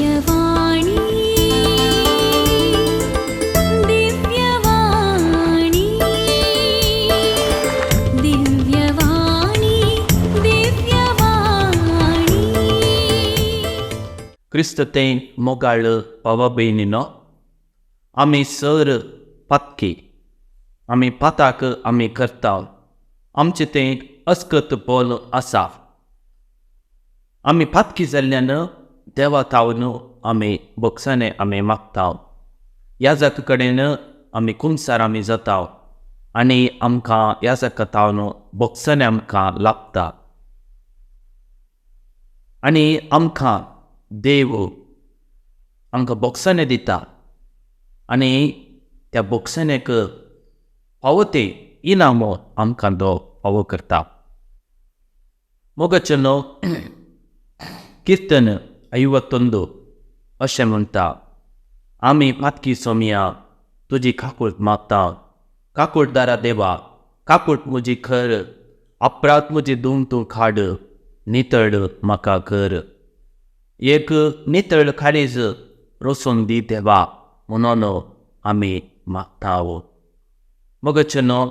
दिव्यवाणी, दिव्यवाणी, दिव्यवाणी, दिव्यवाणी. क्रिस्त तें मोगाळ भावा भयणीनो, आमी सर पातकी, आमी पाताक आमी करता, आमचें तें अस्कत बोल आसा. आमी पातकी जाल्ल्यान देवा तावन आमी बोगसाणे आमी मागता, याजक कडेन आमी कुमसार आमी जाता आनी आमकां याजका तावन बोगसाणे आमकां लागता आनी आमकां देव आमकां बोगसाणे दिता आनी त्या बोगसाण्याक फावो ते इनाम आमकां तो फावो करता. मोगाचें न्हू किर्तन 51 अशें म्हणटा, आमी पातकी सोमया तुजी काकूट मागता, काकूटदारा देवा काकूट म्हजी खर, अपराध म्हजी धुवन तूं काड, नितळ म्हाका कर, एक नितळ काळीज रोसून दी देवा म्हणून आमी मागता. मोगाचें न्हू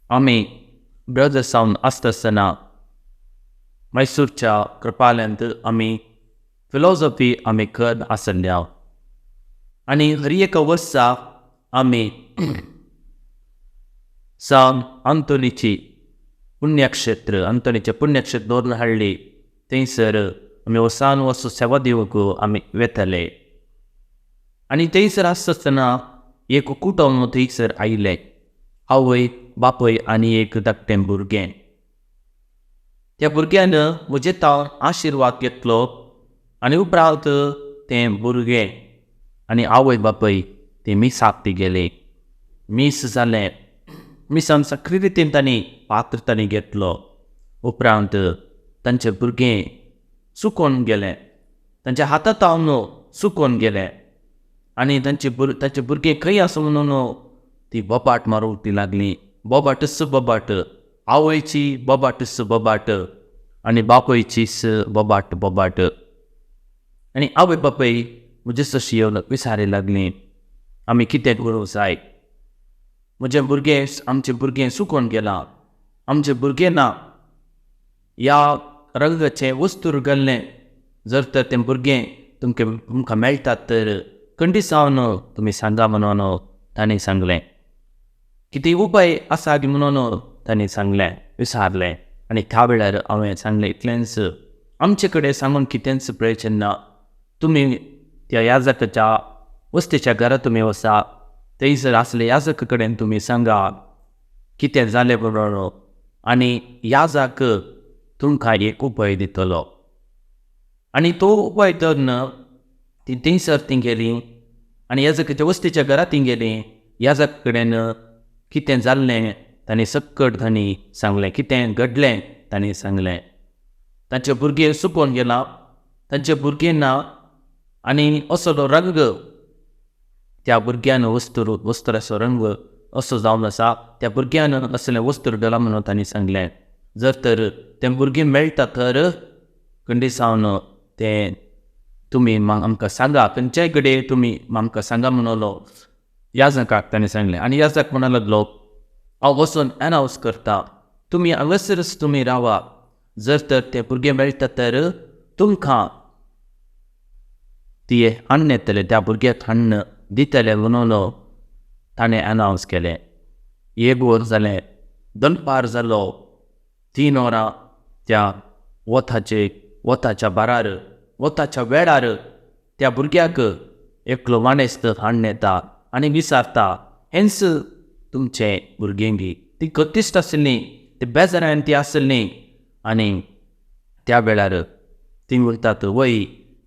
आमी ब्रदर्स जावन आसता आसतना मैसूरच्या कृपालयांत आमी फिलॉसॉफी आमी कर आसल्या आनी हर एका वर्सा आमी सान अंतोनीची पुण्यक्षेत्र, अंतोनीचें पुण्यक्षेत्र दवरून हाडली, थंयसर आमी वसान वस सेवा दिवंक आमी वेताले आनी थंयसर आसता आसतना एक कुटुंब थंयसर आयलें, आवय बापूय आनी एक धाकटें भुरगें. त्या भुरग्यान म्हजे तावन आशिर्वाद घेतलो आनी उपरांत तें भुरगें आनी आवय बापूय ती मिसाक ती गेली. मीस जालें, मिसान सगळे रितीन तांणी पात्र तांणी घेतलो. उपरांत तांचें भुरगें सुकोवन गेलें, तांच्या हाता तावन सुकोवन गेलें आनी तांचे तांचें भुरगें खंय आसा म्हणून ती बोबाट मारूंक ती लागली. बोबाटच बोबाट, आवयची बोबाटच बोबाट आनी बापयचीच बोबाट बोबाट. आनी आवय बापूय म्हजे सशी येवन विचारी लागली, आमी कितें करूंक जाय, म्हजें भुरगें आमचें भुरगें सुकोवन गेलां, आमचें भुरगें ना, ह्या रंगाचें वस्तूर घाल्लें जर तर तें भुरगें तुमकां तुमकां मेळटात तर खंडीसावन तुमी सांगा म्हणून तांणी सांगलें. कितें उपाय आसा म्हणून तांणी सांगलें, विचारलें. आनी त्या वेळार हांवें सांगलें इतलेंच, आमचे कडेन सांगून कितेंच प्रयोजन ना, तुमी त्या याजकाच्या वस्तेच्या घरा तुमी वचा, थंयसर आसले याजका कडेन तुमी सांगा कितें जालें म्हणून आनी याजक तुमकां एक उपाय दितलो. आनी तो उपाय धरून ती थंयसर ती गेली आनी याजकाच्या वस्तीच्या घरा ती गेली. याजका कडेन कितें जाल्लें तांणी सक्कट तांणी सांगलें, कितें घडलें तांणी सांगलें. तांचे भुरगें सुकोवन गेलां, तांचे भुरगें ना आनी असलो रंग त्या भुरग्यान वस्तूर वस्त्राचो रंग असो जावन आसा, त्या भुरग्यान असलें वस्तूर घालां म्हणून तांणी सांगलें. जर तर तें भुरगें मेळटा तर खंडीसावन तें तुमी आमकां सांगा, खंयच्याय कडेन तुमी आमकां सांगा म्हणलो याजकाक ताणें सांगलें. आनी याजक म्हणूंक लागलो, हांव वचून एनावन्स करता, तुमी हांगासरच तुमी रावा, जर तर तें भुरगें मेळटा तर तुमकां ती हाडून येतलें, त्या भुरग्याक हाडून दितलें म्हणून ताणें एनावन्स केलें. एक वर जालें, दनपार जालो, 3 वरां त्या वताचे वताच्या बारार वताच्या वेळार त्या भुरग्याक एकलो माणेस्त हाडून येता आनी विचारता, हेंच तुमचें भुरगें गी. ती कतिश्ट आशिल्ली, ती बेजारान ती आशिल्ली आनी त्या वेळार ती म्हणटात, वय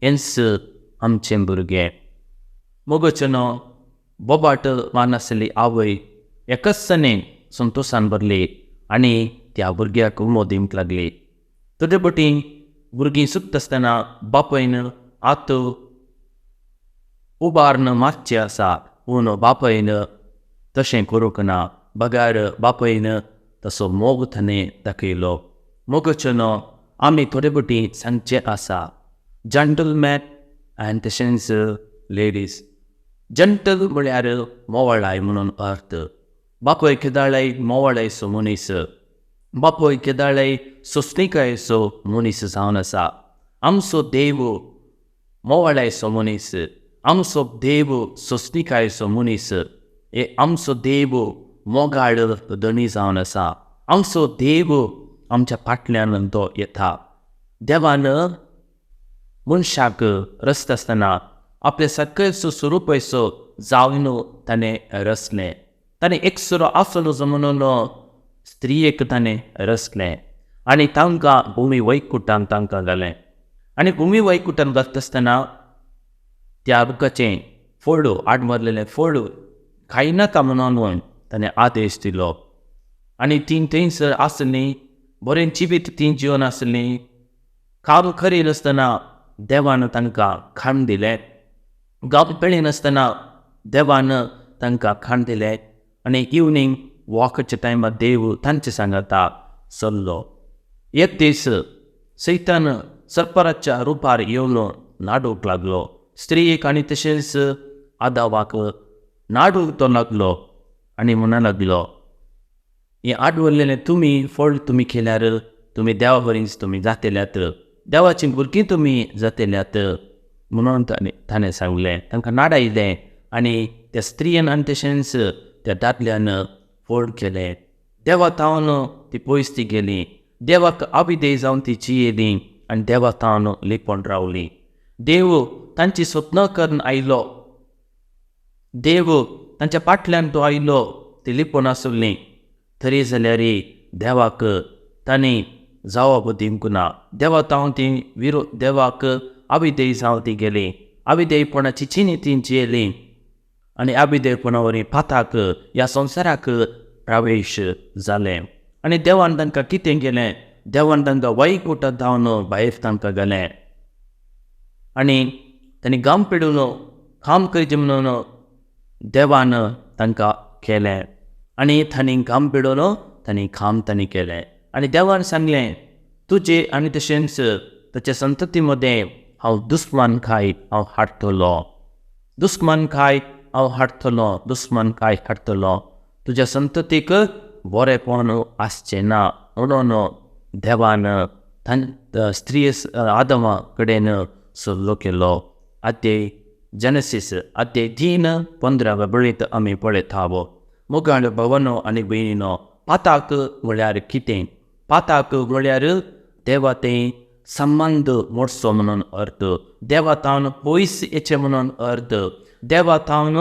हेंच आमचें भुरगें. मोगाचें न्हू बोबाट मारनासली आवय एकच संतोशान भरली आनी त्या भुरग्याक उमो दिवंक लागली. थोडे पटी भुरगीं सुकता आसतना बापायन आत उबारून मारचें आसा, पूण बापायन तशें करूंक ना, बगार बापायन तसो मोग ताणें दाखयलो. मोगाचें न्हू आमी थोडे पटी सांगचें आसा, जंटलमॅन आनी तशेंच लेडीज. जंटल म्हळ्यार मोवाळाय म्हणून अर्थ. बापूय केदाळाय मोवाळायचो मनीस, बापूय केदाळाय सोंसणीकायेचो मनीस जावन आसा. आमचो देव मोवाळायचो मनीस, आमचो देव सोंसणीकायेचो मनीस, हे आमचो देव मोगाळ धनी जावन आसा. आमचो देव आमच्या फाटल्यान तो येता. देवान मनशाक रचता आसतना आपल्या सारकेचो स्वरुपाचो जावन ताणें रचलें. ताणें एकसुरो आसूं नजो म्हणून स्त्रियेक ताणें रचलें आनी तांकां भुमी वैकुटान तांकां घालें. आनी भुमी वैकुटान घालता आसतना त्या रुखाचें फळ, आडमरलेलें फळ खायनाका म्हणून ताणें आदेश दिलो. आनी तीं थंयसर आसलीं, बरें जिवीत तीं जिवन आसलीं. काम करिनासतना देवान तांकां खाण दिलें, गांव पेळिनासतना देवान तांकां खाण दिलें. आनी इवनींग वॉकाच्या टायमार देव तांचे सांगाता चल्लो. एक दीस सैतान सरपराच्या रुपार येवन नाडूंक लागलो स्त्रियेक आनी तशेंच आदावाक नाडूंक तो लागलो आनी म्हणूंक लागलो, हें आडवरलेलें तुमी फळ तुमी केल्यार तुमी देवा बरीच तुमी जातेल्यात, देवाचीं भुरगीं तुमी जातेल्यात म्हणून ताणें सांगलें. तांकां नाडायलें आनी त्या स्त्रियेन आनी तशेंच त्या दादल्यान फळ केलें. देवा तावन ती पयस ती गेली, देवाक आविदेय जावन ती जियेली आनी देवा तावन लिपोवन रावली. देव तांची सपनां करून आयलो, देव तांच्या फाटल्यान तो आयलो, ती लिपोवन आसली. तरी जाल्यार देवाक तांणी जवाब दिवंक ना. देवा तावन ती विरो देवाक आविदेय जावन ती गेली, आविदेयपणाची चिनी ती जियेली आनी आविदेयपणा वरवीं पाताक ह्या संवसाराक प्रवेश जालें. आनी देवान तांकां कितें केलें? देवान तांकां वैकुटां धांवन भायर तांकां घालें आनी तांणी गांव पेडून काम करचें म्हणून देवान तांकां केलें आनी तांणी काम पेडून तांणी काम तांणी केलें. आनी देवान सांगलें, तुजे आनी तशेंच ताच्या संतती मदें हांव दुस्मानकाय हांव हाडटलो, दुस्मानकाय हांव हाडटलो, दुस्मानकाय हाडटलो, तुज्या संततीक बरेपण आसचें ना म्हणून देवान स्त्री आदमा कडेन सल्लो केलो. अध्याय जेनेसीस अध्याय 3:15 बळीत आमी पळयता. मोगाळ भवनो आनी भयणीनो, पाताक म्हळ्यार कितें? पाताक म्हळ्यार देवा तें संबंद मोडचो म्हणून अर्थ, देवा तावन पयस येचें म्हणून अर्थ, देवा तावन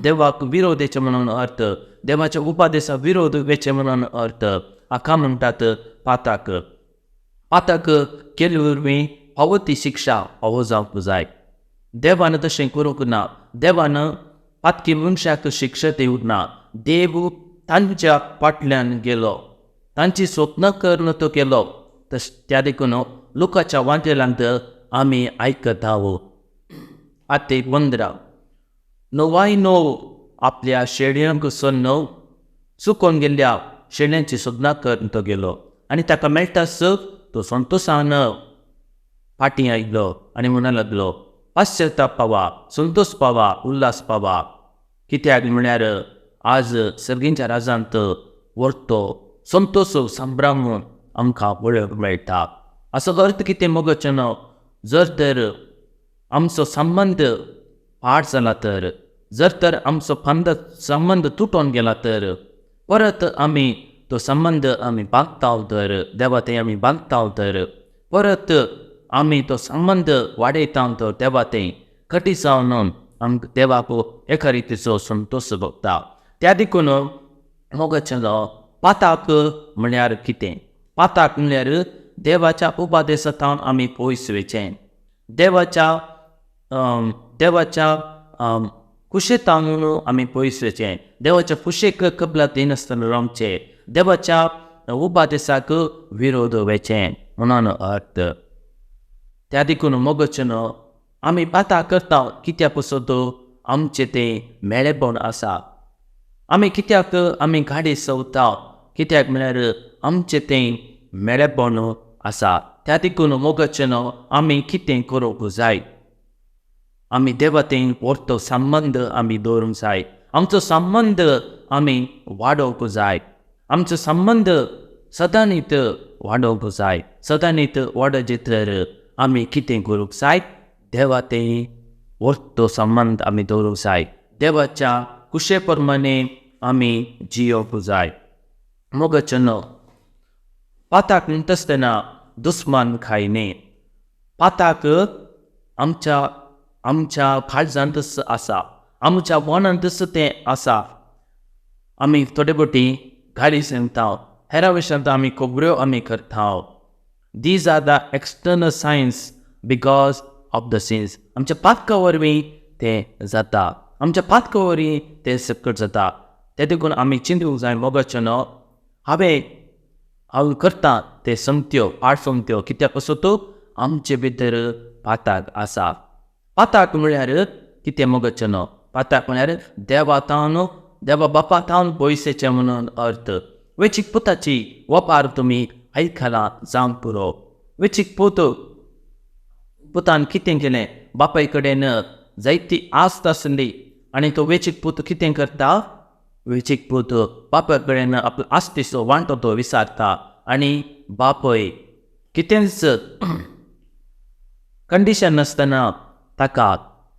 देवाक विरोध येचें म्हणून अर्थ, देवाच्या उपादेसा विरोध वेचें म्हणून अर्थ. हाका म्हणटात पाताक. पाताक केल्ले वरवीं फावो ती शिक्षा फावो जावंक जाय. देवान तशें करूंक ना. देवान पातकी मनशाक शिक्षा दिवंक ना. देव तांच्या फाटल्यान गेलो, तांची स्वप्नां करून तो गेलो. तशें त्या देखून लुकाच्या वांजेलांत आमी आयकता आते 15, णवाय णव आपल्या शेळयांक सोन्न चुकोन गेल्ल्या शेळयांची सोदनां करून तो गेलो आनी ताका मेळटाच तो संतोशान फाटीं आयलो आनी म्हणूंक लागलो, पाश्चाताप पावा, संतोश पावा, उल्हास पावा, कित्याक म्हळ्यार आज सर्गींच्या राजांत व्हरतो संतोश संभ्रम आमकां पळोवंक मेळटा. असो अर्थ कितें मोगाचें? जर तर आमचो संबंद पाड जाला तर, जर तर आमचो संबंद तुटोन गेला तर, परत आमी तो संबंद आमी बांदता तर, देवा थंय आमी बांदता तर, परत आमी तो संबंद वाडयता तर देवा थंय कटी जावन आमकां देवाक एका रितीचो संतोश भोगता. त्या देखून मोगाचें पाताक म्हळ्यार कितें? पाताक म्हळ्यार देवाच्या उपादेसा थावन आमी पयस वयचें, देवाच्या देवाच्या कुशेतावन आमी पयस वयचें, देवाच्या कुशेक कबलात दिनासतना रावचें, देवाच्या उपादेसाक विरोध वयचें म्हणून अर्थ. त्या देखून मोगाचें आमी पाताक करता कित्या पसत आमचें तें मेळेपण आसा. आमी कित्याक आमी गाडी सवता? कित्याक म्हळ्यार आमचें तें मेळेपण आसा. त्या देखून मोगाचें आमी कितें करूंक जाय? आमी देवा थंय व्हरतो संबंद आमी दवरूंक जाय. आमचो संबंद आमी वाडोवंक जाय. आमचो संबंद सदांनीत वाडोवंक जाय. सदांनीत वाडोवचे तर आमी कितें करूंक जाय? देवा थंय व्हरतो संबंद आमी दवरूंक जाय. देवाच्या कुशे प्रमाणे आमी जियोवंक जाय. मोगाचें पाताक म्हणटा आसतना दुस्मान खाय न्ही. पाताक आमच्या आमच्या काळजांतच आसा, आमच्या मनांतच तें आसा. आमी थोडे बोटी गाडी सांगता, हेरा विशयांत आमी खबऱ्यो आमी करता. These are the external signs because of the sins. आमच्या पातका वरवीं तें जाता, आमच्या पातका वरवीं तें सकट जाता. तें देखून आमी चिंतूंक जाय मोगाचें न्हू, हांव करता तें समत्यो पाड समत्यो कित्याक असो तो आमचे भितर पाताक आसा. पाताक म्हळ्यार कितें मोगाचें न्हू? पाताक म्हळ्यार देवा थावन, देवा बापा थावन पयशेचें म्हणून अर्थ. वेचीक पुताची वपार तुमी आयकलां जावंक पुरो. वेचीक पूत पुतान कितें केलें? बापाय कडेन जायती आस्त आसली आनी तो वेचीक पूत कितें करता? वेचीक पूत बापाय कडेन आपलो आस्तीचो वांटो तो विसारता आनी बापय कितेंच कंडिशन नासतना ताका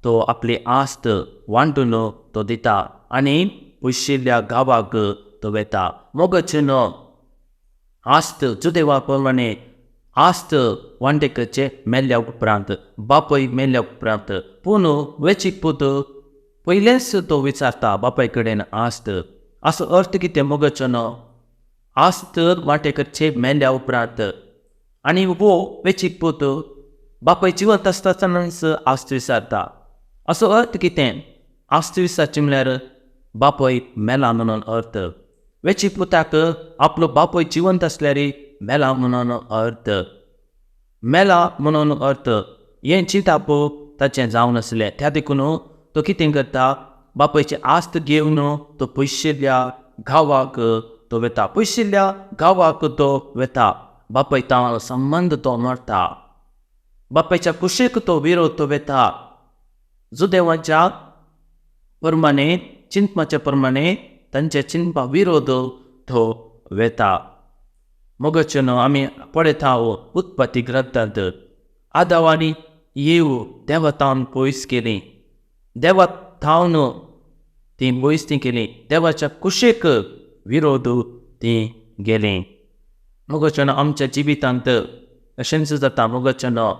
तो आपली आस्त वांटून तो दिता आनी पयशिल्ल्या गांवाक तो वेता. मोगाचें न्हू, आस्त जुदेवा प्रमाणे आस्त वांटेकचे मेल्ल्या उपरांत, बापय मेल्ल्या उपरांत. पूण वेचीक पूत पयलेंच तो विचारता बापाय कडेन आस्त. असो अर्थ कितें मोगाचो न्हू? आस्त वांटेकचे मेल्ल्या उपरांत आनी वो वेचीक पूत बापाय जिवंत आसतानाच आस्त विचारता. असो अर्थ कितें? आस्त विचारची म्हळ्यार बापय मेला म्हणून अर्थ. वेचीक पुताक आपलो बापय जिवंत आसल्यार मेला म्हणून अर्थ, मेला म्हणून अर्थ. हें चिंताप ताचें जावन आसलें. त्या देखून तो कितें करता? बापायची आस्त घेवन तो पयशिल्ल्या गांवाक तो वेता. पयशिल्ल्या गांवाक तो वेता. बापाय तांव संबंद तो मरता. बापायच्या कुशेक तो विरोध तो वेता. जुदेवाच्या प्रमाणे, चिंतपाच्या प्रमाणे तांच्या चिंतपा विरोध तो वेता. मोगाचें न्हू, आमी पळयता उत्पत्ती ग्रंथांत आदाव आनी येव देवा थावन पयस केली. देवा थावन ती पयस ती केली. देवाच्या कुशेक विरोध ती गेली. मोगाचें न्हू, आमच्या जिवितांत अशेंच जाता. मोगाचें न्हू,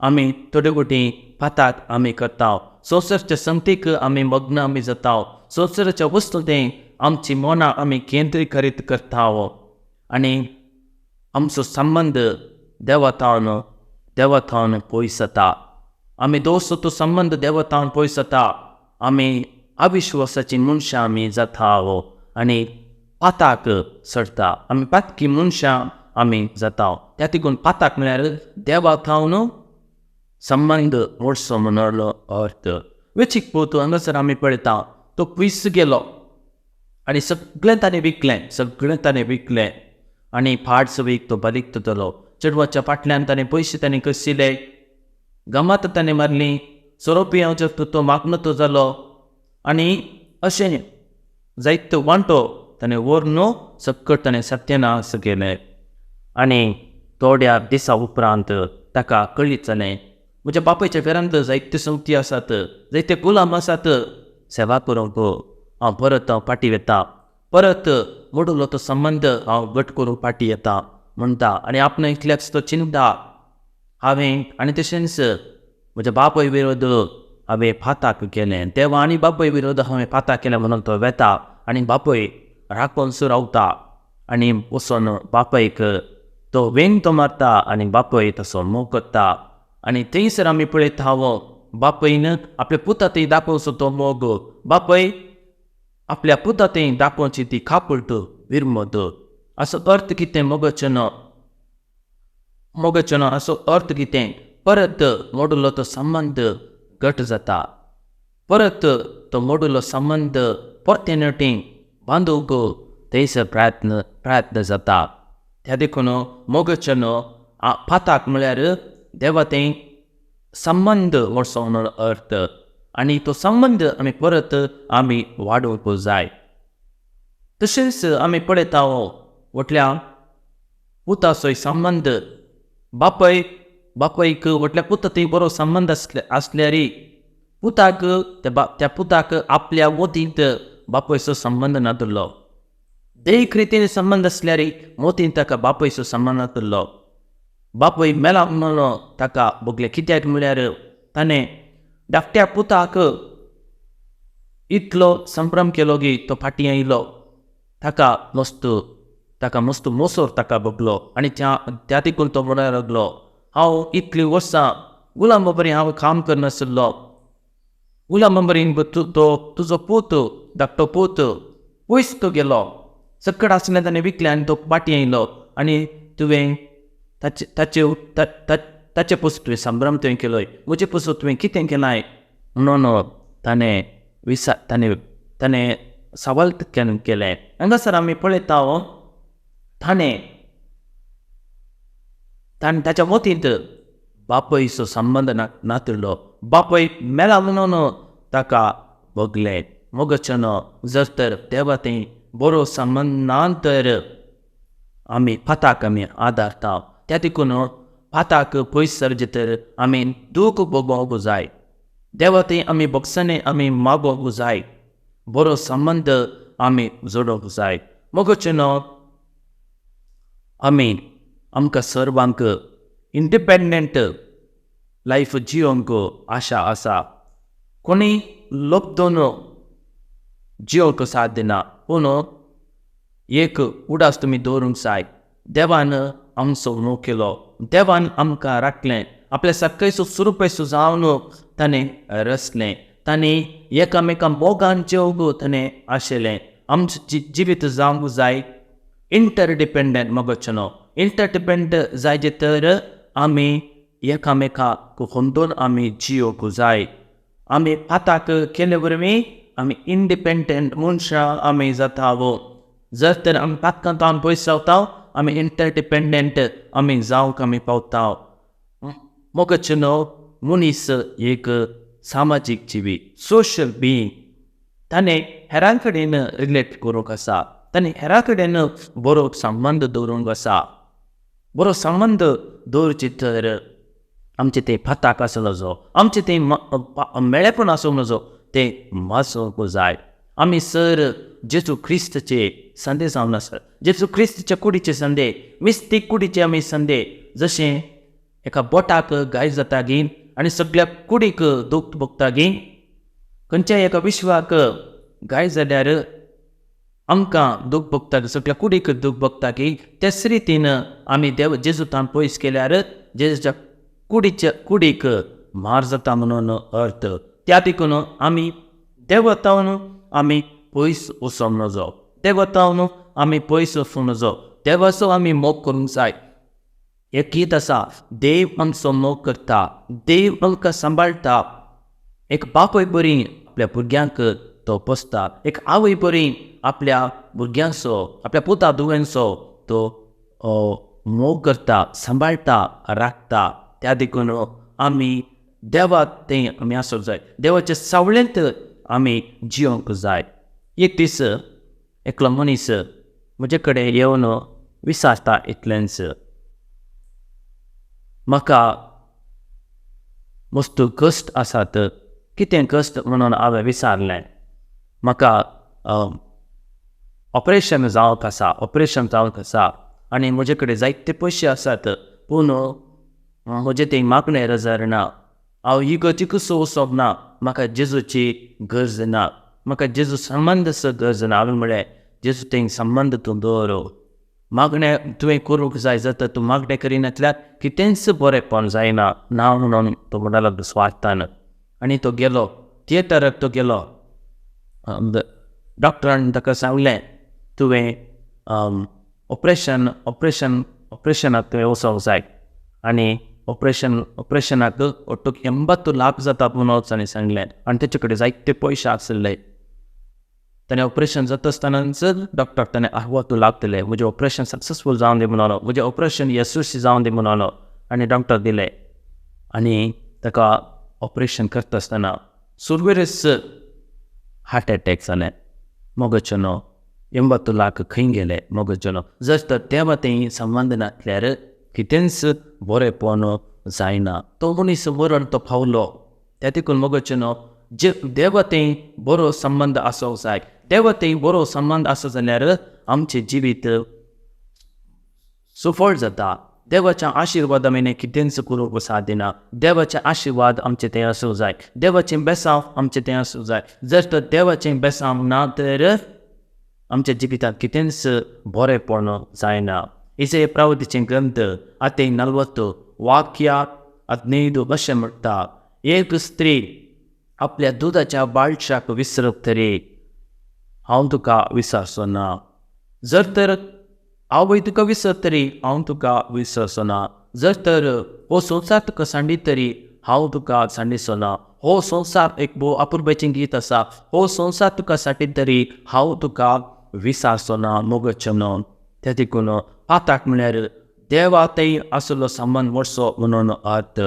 आमी थोडे फावटी पाताक आमी करता. संवसारच्या संगतीक आमी मग्न आमी जाता. संवसाराच्या वस्तू तें आमची मनां आमी केंद्रीकृत करता आनी आमचो संबंद देवा थावन पयस जाता. आमी दोस्त तो संबंद देवा थावन पयस जाता. आमी अविश्वासाची मनशां आमी जाता आनी पाताक चडटा. आमी पातकी मनशां आमी जाता. त्या देखून पाताक म्हळ्यार देवा थावन संबंद मोडचो म्हणून अर्थ. वेचीक पूत हांगासर आमी पळयता तो पयस गेलो आनी सगळें ताणें विकलें, सगळें ताणें विकलें आनी फाट सवीक तो बारीक जालो. चेडवाच्या फाटल्यान ताणें पयशे ताणें कशिले, गमात ताणें मारली, सोरो पियेवचो तो मागणो तो जालो आनी अशें जायतो वांटो ताणें व्हरून सकट ताणें सत्यानाश केलें. आनी थोड्या दिसा उपरांत ताका कळीत जालें म्हज्या बापायच्या घरांत जायत्यो संगती आसात, जायते गुलाम आसात, सेवा करूंक हांव परत हांव फाटीं वेता, परत मोडलो तो संबंद हांव घट करूंक फाटीं येता म्हणटा. आनी आपणा इतल्याच तो चिंता हांवें आनी तशेंच म्हज्या बापाय विरोध हांवें पाताक केलें, देवा आनी बापाय विरोध हांवें पाताक केलें म्हणून तो वेता आनी बापय राखोनसो रावता आनी वचोन बापायक तो वेंग तो मारता आनी बापय तसो मोग करता. आनी थंयसर आमी पळयता हांव बापयन आपल्या पुता थंय दाखोवचो तो मोग, बापय आपल्या पुता थंय दाखोवची ती कापट विरमत. असो अर्थ कितें मोगाचें न्हू? मोगाचें न्हू असो अर्थ कितें? परत मोडलो तो संबंद घट जाता. परत तो मोडलो संबंद परते नटी बांदूंक थंयसर प्रयत्न जाता. त्या देखून मोगाचें न्हू, पाताक म्हळ्यार देवा थंय संबंद म्हणसो म्हणून अर्थ आनी तो संबंद आमी परत आमी वाडोवंक जाय. तशेंच आमी पळयता व्हडल्या पुताचोय संबंद, बापय बापयक व्हडल्या पुता थंय बरो संबंद आसल्यार पुताक त्या पुताक आपल्या मोतींत बापयचो संबंद नातुल्लो. देख रितीन संबंद आसल्यार मोतींत ताका बापयचो संबंद नातुल्लो. बापय मेला म्हणून ताका भोगलें, कित्याक म्हळ्यार ताणें धाकट्या पुताक इतलो संभ्रम केलो की तो फाटीं आयलो, ताका मस्त मोसोर ताका भोगलो आनी त्या देखून तो म्हणूंक लागलो, हांव इतलीं वर्सां गुलामा बरी हांव काम करनासलो, गुलामा बरी तो तुजो पूत धाकटो पूत पयस तो गेलो, सकट आसलें ताणें विकलें आनी तो फाटीं आयलो आनी तुवें ताचे ताचे पसून तुवें संभ्रम तुवें केलोय, म्हजे पसून तुवें कितें केलाय म्हणून ताणें ताणें ताणें सवाल केलें. हांगासर आमी पळयता ताणें ताणें ताच्या मतींत बापयचो संबंद नातिल्लो, बापय मेला म्हणून ताका भोगलें. मोगचनो जर तर देवा थंय बरो संबंद ना तर आमी पाताक आमी आदारता, त्या देखून पाताक पयस सरचे तर आमी दूख भोगोवंक जाय, देवा थंय आमी भोगसणे आमी मागोवंक जाय, बरो संबंद आमी जोडोवंक जाय. मोगचनो आमी आमकां सर्वांक इंडिपेंडंट लायफ जियोंक आशा आसा, कोणी लोकदोन जियोंक साथ दिना, पूण एक उडास तुमी दवरूंक जाय, देवान आमचो मोग केलो, देवान आमकां राखलें, आपल्या सक्कयसो सुरुपयसो जावन ताणें रचलें, ताणें एकामेका मोगान जेवंक ताणें आशिल्लें. आमचें जिवीत जावंक जाय इंटरडिपेंडंट. मोगचनो इंटरडिपेंडंट जायचे तर आमी एकामेकाक होंदोन आमी जियोवंक जाय. आमी पाताक केले वरवीं आमी इंडिपेंडंट मनशां आमी जाता. जर तर आमी पातकांत आमी पयस रावता, आमी इंटरडिपेंडंट आमी जावंक आमी पावता. मोगचनो मनीस एक सामाजीक जिवी, सोशल बिईंग, ताणें हेरां कडेन रिलेट करूंक आसा, ताणें हेरां कडेन बरो संबंद दवरूंक आसा. बरो संबंद दवरचे तर आमचें तें पाताक आसूं नजो, आमचें तें मेळेपण आसूंक नजो, तें माजोवंक जाय. आमी सर जेजू क्रिस्ताचे संदे जावन आसा, जेजू क्रिस्ताच्या कुडीचे संदे, मिस्तीक कुडीचे आमी संदे. जशें एका बोटाक घाय जाता गी आनी सगळ्या कुडीक दूख भोगता गी, खंयच्याय एका विश्वाक घाय जाल्यार आमकां दूख भोगता, सगळ्या कुडीक दूख भोगता की, त्याच रितीन आमी देव जेजू तान पयस केल्यार जेजूच्या कुडीच्या कुडीक मार जाता म्हणून अर्थ. त्या देखून आमी देवतावन आमी पयस वचोंक नजो, देवतावन आमी पयस वचूंक नजो, देवाचो आमी मोग करूंक जाय. एक गीत आसा, देव आमचो मोग करता, देव आमकां सांबाळटा. एक बापूय बरी आपल्या भुरग्यांक तो पोसता, एक आवय बरी आपल्या भुरग्यांचो, आपल्या पुता धुव्यांचो तो मोग करता, सांबाळटा, राखता. त्या देखून आमी देवा तें आमी आसूंक जाय, देवाचे सावळेंत आमी जियोंक जाय. एक दीस एकलो मनीस म्हजे कडेन येवन विचारता इतलेंच, म्हाका मस्त कश्ट आसात, कितें कश्ट म्हणून हांवें विचारलें. म्हाका ऑपरेशन जावंक आसा, ऑपरेशन जावंक आसा आनी म्हजे कडेन जायते पयशे आसात, पूण म्हजें तें मागणें रजार ना, हांव इगर्जीकूच वचप ना, म्हाका जेजूची गरज ना, म्हाका जेजू संबंद गरज ना. हांवें म्हळें, जेजू तें संबंद तूं दवर, मागणें तुवें करूंक जाय, जाता तूं मागणें करिनासल्यार कितेंच बरेंपण जायना ना म्हणून तो म्हणपाक लागलो स्वार्थान. आनी तो गेलो थिएटराक, तो गेलो, डॉक्टरान ताका सांगलें, तुवें ऑपरेशन ऑपरेशन ऑपरेशनाक तुवें वचोंक जाय आनी ऑपरेशनाक ಒಟ್ಟು 80 लाख जाता म्हणून ताणें सांगलें. आनी तेचे कडेन जायते पयशे आशिल्ले. ताणें ऑपरेशन जाता आसतनाच डॉक्टर ताणें 60 लाख दिले, म्हजें ऑपरेशन सक्सेसफूल जावन दी म्हणलो, म्हजें ऑपरेशन यशस्वी जावन दी म्हणलो, आनी डॉक्टर दिले. आनी ताका ऑपरेशन करता आसतना सुरवेरच हार्ट एटॅक जालें. मोगाचेनो 80 लाख खंय गेले मोगाचेनो. जर तर देवा थंय संबंद नासल्यार कितेंच बरेंपण जायना. तो मनीस मरण तो पावलो. त्या देखून मोगाचेनो जे देवा थंय बरो संबंद आसूंक जाय. देवा थंय बरो संबंद आसो जाल्यार आमचें जिवीत सुफळ जाता. देवाच्या आशिर्वादा विणें कितेंच करूंक सादिना. देवाचे आशिर्वाद आमचे थंय आसूंक जाय. देवाचें बेसांव आमचें थंय आसूंक जाय. जर तर देवाचें बेसांव ना तर आमच्या जिवितांत कितेंच बरेंपण जायना. इजय प्रवतीचें ग्रंथ आते 40 वाक्य 15 अशें म्हणटा, एक स्त्री आपल्या दुदाच्या बाळशाक विसरत तरी हांव तुका विसरचो ना. जर तर आवय तुका विसरत तरी हांव तुका विसरचो ना. जर तर हो संवसार तुका सांडीत तरी हांव तुका सांडिचो ना. हो संवसार एक भोव अपुरबायेचें गीत आसा. हो संवसार तुका सांडीत तरी हांव तुका विसरचो ना मोगाचेनो. त्या देखून पाताक म्हळ्यार देवा थंय आशिल्लो संबंद मोडचो म्हणून अर्थ.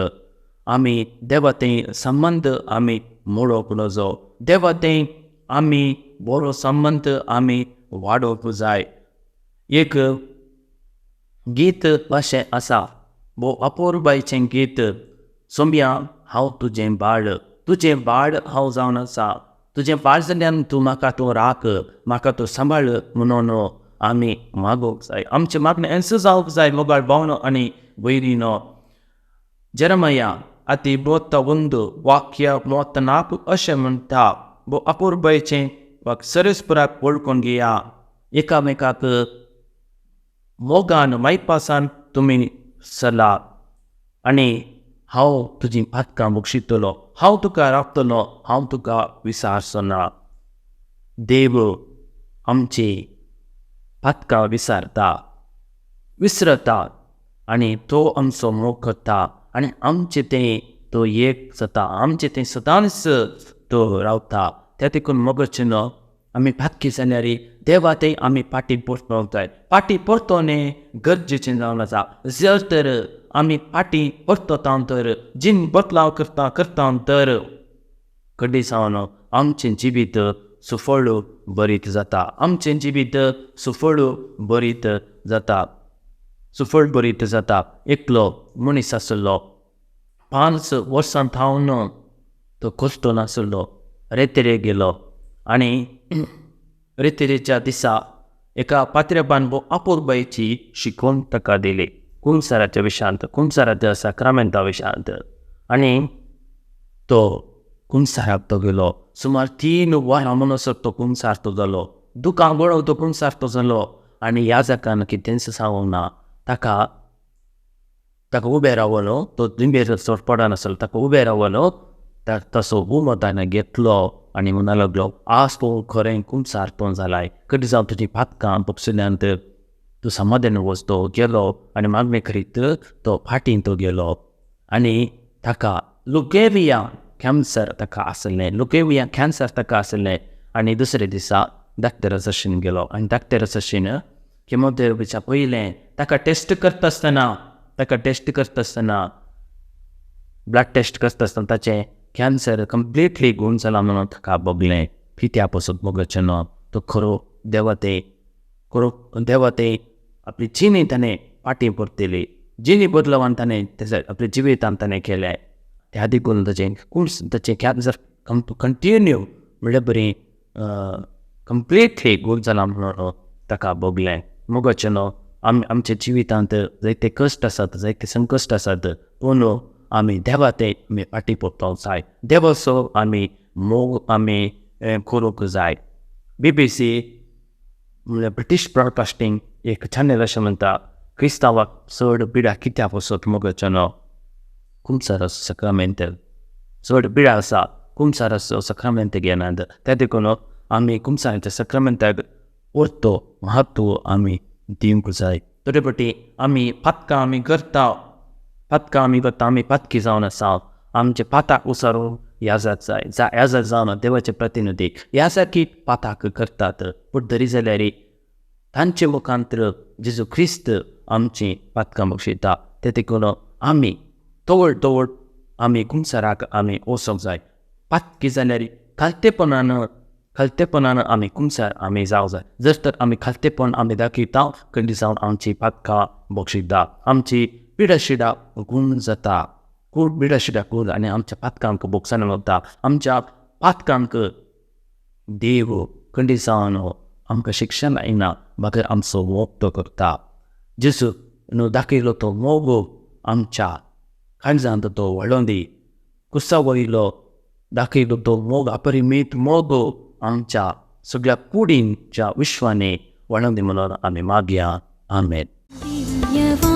आमी देवा थंय संबंद आमी मोडोवंक नजो. देवा थंय आमी बरो संबंद आमी वाडोवंक जाय. एक गीत अशें आसा, भोव अपुरबायेचें गीत. सोम्या हांव तुजें बाळ, तुजें बाळ हांव जावन आसा. तुजें बाळ जाल्यान तूं म्हाका तूं राख, म्हाका तूं सांबाळ म्हणून आमी मागूंक जाय. आमचें मागणें हेंच जावंक जाय मोगाळ भावनो आनी भयणीनो. जेरमया आती 31 वाक्य 34 अशें म्हणटा, भोव अपुरबायेचें सरस्पराक वळखून घेया, एकामेकाक मोगान मायपासान तुमी चला आनी हांव तुजी पातकां बक्षितलो, हांव तुका राखतलो, हांव तुका विसरचो ना. देव आमची पातकां विसरता विसरता आनी तो आमचो मोग करता आनी आमचें तें तो एक जाता, आमचें तें सदांच तो रावता. त्या देखून मोगाचेनो आमी पातकी जाल्यार देवा थंय आमी फाटीं परतोवंक जाय. फाटीं परतोवणें गरजेचें जावन आसा. जर तर आमी फाटीं परतता तर जीण बदलाव करता करता तर कडी जावन आमचें जिवीत सुफळ बरीत जाता. आमचें जिवीत सुफळ बरीत जाता, सुफळ बरीत जाता. एकलो मनीस आशिल्लो, 5 वर्सां थावन तो कश्टो नाशिल्लो, रेतेरे गेलो आनी रेतेरेच्या दिसा एका पात्र्याबान भोव अपुरबायेची शिकवण ताका दिली कुमसाराच्या विशयांत, कुमसाराच्या साक्रामेंता विशयांत. आनी तो कुमसाराक तो गेलो. सुमार 3 वरां म्हणसर तो कुमसार तो जालो. दुकां गळोवन तो कुमसार तो जालो आनी याजकान कितेंच सांगूंक ना. ताका ताका उबें रावलो, तो दिंबेर चड पडनासलो, ताका उबें रावलो, तसो उमो ताणें घेतलो आनी म्हणूंक लागलो, आज तूं खरें कुमसार तूं जालाय, कधी जावं तुजी पातकां बक्षिल्ल्यान तूं समाधान वच. तो गेलो आनी मागणें करीत तो फाटीं तो गेलो आनी ताका लुकेविया कॅन्सर ताका आसलें, लुकेविया कॅन्सर ताका आसलें. आनी दुसरे दिसा डाक्टरा सशीन गेलो आनी डाक्टरा सशीन केमोथेरपीच्या पयलें ताका टेस्ट करता आसतना, ताका टेस्ट करता आसतना, ब्लड टेस्ट करता आसतना ताचें कॅन्सर कंप्लिटली गुण जालां म्हणून ताका भोगलें. कित्या पसून भोगचें ना, तो खरो देवते, खरो देवते आपली जिणी ताणें फाटीं परतली, जिणी बदलावान ताणें तेजे आपल्या जिवितान ताणें केलें. त्या देखून ताचें कोण ताचें कॅन्सर कंटिन्यू म्हणल्यार बरी कंप्लिटली गुण जालां म्हणून ताका भोगलें. मोगाचें न्हू, आमी आमच्या जिवितांत जायते कश्ट आसात, जायते संकश्ट आसात, पूण आमी देवा ते आमी फाटीं परतोवंक जाय. देवाचो आमी मोग आमी करूंक जाय. BBC म्हणल्यार ब्रिटीश ब्रॉडकास्टींग एक चॅनल अशें म्हणटा, क्रिस्तांवाक चड पिडा कित्याक वचत मोगाचें न्हू, कुमसाराचो साक्रामेंत चड पिडा आसा, कुमसाराचो साक्रामेंत घेनात. त्या देखून आमी कुमसाराच्या साक्रामेंताक उरतो म्हत्व आमी दिवंक जाय. थोडे फावटी आमी पातकां आमी करता, पातकां आमी करता, आमी पातकी जावन आसा, आमचे पाताक उसारून याजाक जाय, याजाक जावन देवाचे प्रतिनिधी याजाकी पाताक करतात. पूण तरी जाल्यार तांचे मुखांतर जेजू क्रिस्त आमची पातकां बक्षयता. ते देखून आमी तवळ तवळ आमी कुमसाराक आमी वचोंक जाय. पातकी जाल्यार खालतेपणान खालतेपणान आमी कुमसार आमी जावंक जाय. जर तर आमी खालतेपण आमी दाखयता खंडी जावन आमची पातकां बक्षिता, आमची पिडाशिडा गूण जाता, खूब पिडाशिडा कूर आनी आमच्या पातकांक बोगसाण वता. आमच्या पातकांक देव खंडी जावन आमकां शिक्षा लायना, बगर आमचो मोग तो करता. जेजू न्हू दाखयलो तो मोग आमच्या काळजांत तो व्हळोन दी. कुसा वयलो दाखयलो तो मोग, अपरिमेत मोग आमच्या सगळ्या कुडींच्या विश्वांनी व्हळोन दी म्हणून आमी मागया. आमेन. दिव्यवाणी.